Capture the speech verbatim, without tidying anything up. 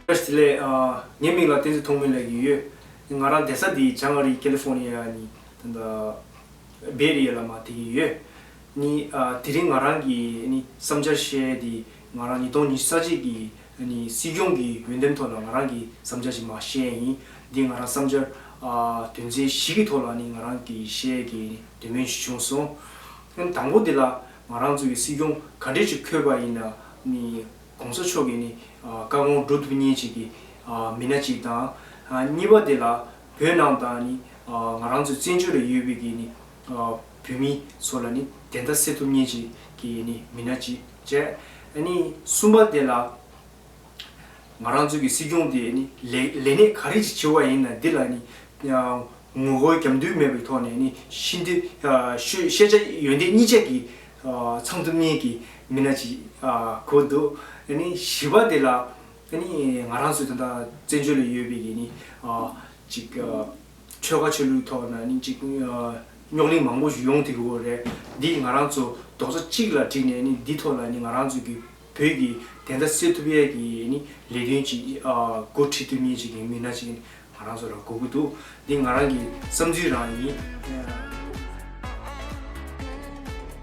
བཀྲ་ཤིས་བདེ་ལེགས། ཨ། ངའི་མིང་ལ་བསྟན་འཛིན་ཐོགས་མེད་ལབ་ཀྱི་ཡོད། ང་རང་བསྡད་ས་འདི་བྱང་ཨ་རིའི་ཀེ་ལི་ཧྥོར་ནི་ཡ་ནི་ད་ལྟ་བེ་ཨེ་རི་ཡ་ལ་མར་བསྡད་ཀྱི་ཡོད། ནི། ཨ། དེ་རིང་ང་རང་གི་ནི་བསམ་འཆར་བཤད་དེ་ང་རང་ཉིས་སྟོང་ཉི་ཤུ་རྩ་གཅིག་གི་ནི་སྲིད་སྐྱོང་གི་འོས་འདེམས་ཐོག་ལ་ང་རང་གི་བསམ་འཆར་ཞིག་མར་བཤད་ཡིན། འདི་ང་རང་བསམ་འཆར། ཨ། དོན་ཚན་བཞི་གི་ཐོག་ལ་ནི་ང་རང་གི་བཤད་ཀྱི་ནི་དོན་སྨོན་ཞིག་བྱུང་སོང་། དང་པོ་འདི་ལ་ང་རང་ཚོ་གི་སྲིད་སྐྱོང་ག་འདྲས་ཅིག་འཁོད་པ་ཡིན་ན་ནི། གོང་ས་མཆོག་གིས་ནི། ཨ། བཀའ་དགོངས་སྒྲུབ་ཐུབ་མཁན་ཅིག་གི། ཨ། མི་སྣ་ཅིག་དང་། ཨ། གཉིས་པ་དེ་ལ་བོད་ནང་དང་ནི། ཨ། ང་རང་ཚོའི་བཙན་བྱོལ་ལ་ཡོད་པའི་གི་ནི། ཨ། བོད་མི་ཚོ་ལ་ནི་བདེན་མཐའ་གསལ་ཐུབ་མཁན་ཅིག་གི་ནི་མི་སྣ་ཅིག་བྱས། ཨ་ནི་གསུམ་པ་དེ་ལ་ང་རང་ཚོའི་གི་སྲིད་སྐྱོང་དེ་ནི་ལས་ལས་གནས་ག་རེ་ཅིག་བྱེད་པ་ཡིན་ན་འདི་ལ་ནི། ཨ། ངོ་རྒོལ་རྒྱབ་མདུན་མེད་པའི་ཐོག་ནས་ནི་ཤེས་འདོད། ཨ། ཤེས་ཤེས་བྱ་ཡོན་ཏན་གཉིས་ཆ་གི། ཨ། ཚང་ཐུབ་མཁན་གྱི་མི་སྣ་ཅིག། ཨ། དགོས་འདུག་ཨ་ནི་བཞི་པ་དེ་ལ་ཨ་ནི་ང་རང་ཚོའི་ད་ལྟ་བཙན་བྱོལ་ལ་ཡོད་པའི་གི་ནི། ཨ། ཅིག། ཨ། ཆོལ་ཁ་ཆོས་ལུགས་ཐོག་ན་ནི་ཅིག། ཨ། རྙོག་གླེང་མང་པོ་ཞིག་ཡོང་བསྡད་ཀྱི་ཡོད་རེད། འདི་ང་རང་ཚོ་རྡོག་རྩ་གཅིག་ལ་བསྒྲིལ་ནས་ནི་འདི་ཐོག་ལ་ནི་ང་རང་ཚོའི་གི་བོད་ཀྱི་བདེན་མཐའ་གསལ་ཐུབ་ཡས་ཀྱི་ནི་ལས་དོན་ཅིག། ཨ། འགོ་ཁྲིད་ཐུབ་མཁན་ཅིག་གི་མི་སྣ་ཅིག་ང་རང་ཚོ་ལ་དགོས་ཀྱི་འདུག་འདི་ང་རང་གི་བསམ་ཚུལ་རང་ཡིན།